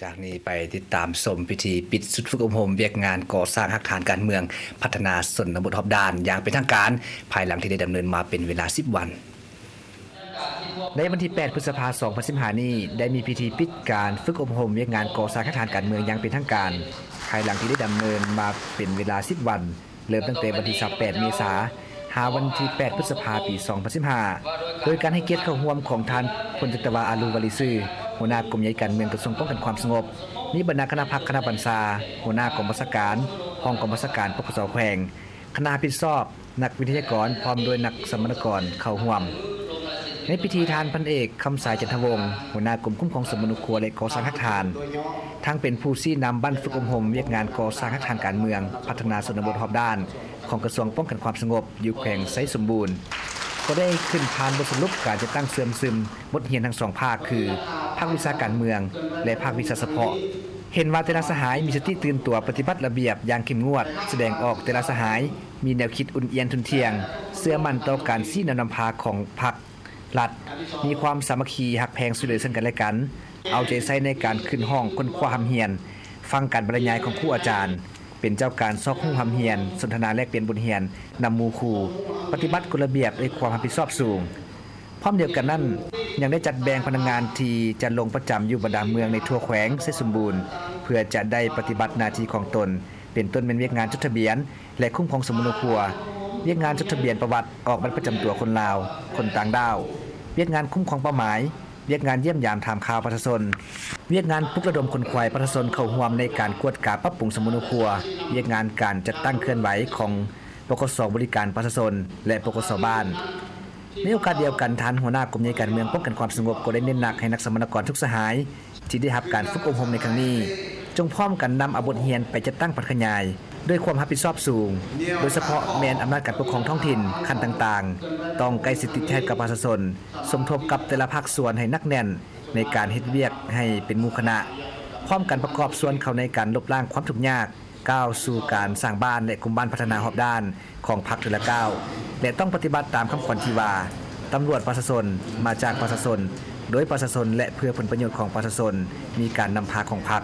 ຈາກນີ້ໄປຕິດຕາມຊົມພິທີປິດຊຸດຝຶກອົບຮົມວຽກງານກໍ່ສ້າງຮາກຖານການເມືອງ ພັດທະນາຊົນນະບົດຮອບດ້ານຢ່າງເປັນທາງການ ພາຍຫຼັງທີ່ໄດ້ດຳເນີນມາເປັນເວລາສິບວັນ. ໃນວັນທີແປດ ພຶດສະພາ ສອງພັນສິບຫ້ານີ້ ໄດ້ມີພິທີປິດການຝຶກອົບຮົມວຽກງານກໍ່ສ້າງຮາກຖານການເມືອງຢ່າງເປັນທາງການ ພາຍຫຼັງທີ່ໄດ້ດຳເນີນມາເປັນເວລາສິບວັນ. ເລີ່ມຕັ້ງແຕ່ວັນທີຊາວແປດ ເມສາ ຫາວັນທີແປດ ພຶດສະພາ ປີສອງພັນສິບຫ້າ ໂດຍການໃຫ້ກຽດເຂົ້າຮ່ວມຂອງທ່ານ ພົນຈັດຕະວາ ອາລູ ວາລີຊື່ ຫົວໜ້າກົມໃຫຍ່ການເມືອງ ກະຊວງປ້ອງກັນຄວາມສະຫງົບ, ມີບັນດາຄະນະພັກຄະນະບັນຊາ, ຫົວໜ້າກອງບັນຊາການ, ຮອງກອງບັນຊາການ ປກສ ແຂວງ, ຄະນະຮັບຜິດຊອບ, ນັກວິທະຍາກອນ ພ້ອມດ້ວຍນັກສຳມະນາກອນເຂົ້າຮ່ວມ. ໃນພິທີ ທ່ານ ພັນເອກ ຄຳສາຍ ຈັນທະວົງ ຫົວໜ້າກົມຄຸ້ມຄອງສົມບັນຄົວ ແລະ ກໍ່ສ້າງຮາກຖານ ທັງເປັນຜູ້ຊີ້ນຳບັ້ນຝຶກອົບຮົມວຽກງານກໍ່ສ້າງຮາກຖານການເມືອງ ພັດທະນາຊົນນະບົດຮອບດ້ານ ຂອງກະຊວງປ້ອງກັນຄວາມສະຫງົບ ຢູ່ແຂວງໄຊສົມບູນ ກໍໄດ້ຂຶ້ນຜ່ານບົດສະຫຼຸບການຈັດຕັ້ງເຊື່ອມຊຶມບົດຮຽນທັງສອງພາກ ຄື ພາກວິຊາການເມືອງ ແລະ ພາກວິຊາສະເພາະ. ເຫັນວ່າແຕ່ລະສະຫາຍມີສະຕິຕື່ນຕົວປະຕິບັດລະບຽບຢ່າງເຂັ້ມງວດ, ສະແດງອອກແຕ່ລະສະຫາຍມີແນວຄິດອຸ່ນອຽນທຸ່ນທ່ຽງ, ເຊື່ອໝັ້ນຕໍ່ການຊີ້ນຳນຳພາຂອງພັກ ລັດ, ມີຄວາມສາມັກຄີຮັກແພງຊ່ວຍເຫຼືອເຊິ່ງກັນແລະກັນ, ເອົາໃຈໃສ່ໃນການຂຶ້ນຫ້ອງຄົ້ນຄວ້າຮ່ຳຮຽນ, ຟັງການບັນລະຍາຍຂອງຄູອາຈານ, ເປັນເຈົ້າການຊອກຮູ້ຮ່ຳຮຽນ, ສົນທະນາແລກປ່ຽນບົດຮຽນນຳໝູ່ຄູ່, ປະຕິບັດກົດລະບຽບດ້ວຍຄວາມຮັບຜິດຊອບສູງ. ພ້ອມດຽວກັນນັ້ນ, ຍັງໄດ້ຈັດແບ່ງພະນັກງານທີ່ຈະລົງປະຈຳຢູ່ບັນດາເມືອງໃນທົ່ວແຂວງໄຊສົມບູນ ເພື່ອຈະໄດ້ປະຕິບັດໜ້າທີ່ຂອງຕົນ, ເປັນຕົ້ນແມ່ນວຽກງານຈົດທະບຽນ ແລະ ຄຸ້ມຄອງສົມບັນຄົວ, ວຽກງານຈົດທະບຽນປະຫວັດອອກບັດປະຈຳຕົວຄົນລາວ, ຄົນຕ່າງດ້າວ, ວຽກງານຄຸ້ມຄອງເປົ້າໝາຍ, ວຽກງານຢ້ຽມຢາມຖາມຂ່າວປະຊາຊົນ, ວຽກງານປຸກລະດົມຂົນຂວາຍປະຊາຊົນເຂົ້າຮ່ວມໃນການກວດກາປັບປຸງສົມບັນຄົວ, ວຽກງານການຈັດຕັ້ງເຄື່ອນໄຫວຂອງ ປກສ ບໍລິການປະຊາຊົນ ແລະ ປກສ ບ້ານ. ໃນໂອກາດດຽວກັນ, ທ່ານຫົວໜ້າກົມໃຫຍ່ການເມືອງປ້ອງກັນຄວາມສະຫງົບ ກໍໄດ້ເນັ້ນໜັກໃຫ້ນັກສຳມະນາກອນທຸກສະຫາຍ ທີ່ໄດ້ຮັບການຝຶກອົບຮົມໃນຄັ້ງນີ້ ຈົ່ງພ້ອມກັນນຳເອົາບົດຮຽນໄປຈັດຕັ້ງຜັນຂະຫຍາຍດ້ວຍຄວາມຮັບຜິດຊອບສູງ, ໂດຍສະເພາະແມ່ນອຳນາດການປົກຄອງທ້ອງຖິ່ນຂັ້ນຕ່າງໆ ຕ້ອງໃກ້ຊິດຕິດແທດກັບປະຊາຊົນ, ສົມທົບກັບແຕ່ລະພາກສ່ວນໃຫ້ໜັກແໜ້ນໃນການເຮັດວຽກໃຫ້ເປັນໝູ່ຄະນະ, ພ້ອມກັນປະກອບສ່ວນເຂົ້າໃນການລົບລ້າງຄວາມທຸກຍາກ, ກ້າວສູ່ການສ້າງບ້ານ ແລະ ກຸ່ມບ້ານພັດທະນາຮອບດ້ານຂອງພັກເທື່ອລະກ້າວ ແລະ ຕ້ອງປະຕິບັດຕາມຄຳຂວັນທີ່ວ່າ ຕຳຫຼວດປະຊາຊົນ, ມາຈາກປະຊາຊົນ, ໂດຍປະຊາຊົນ ແລະ ເພື່ອຜົນປະໂຫຍດຂອງປະຊາຊົນ, ມີການນຳພາຂອງພັກ.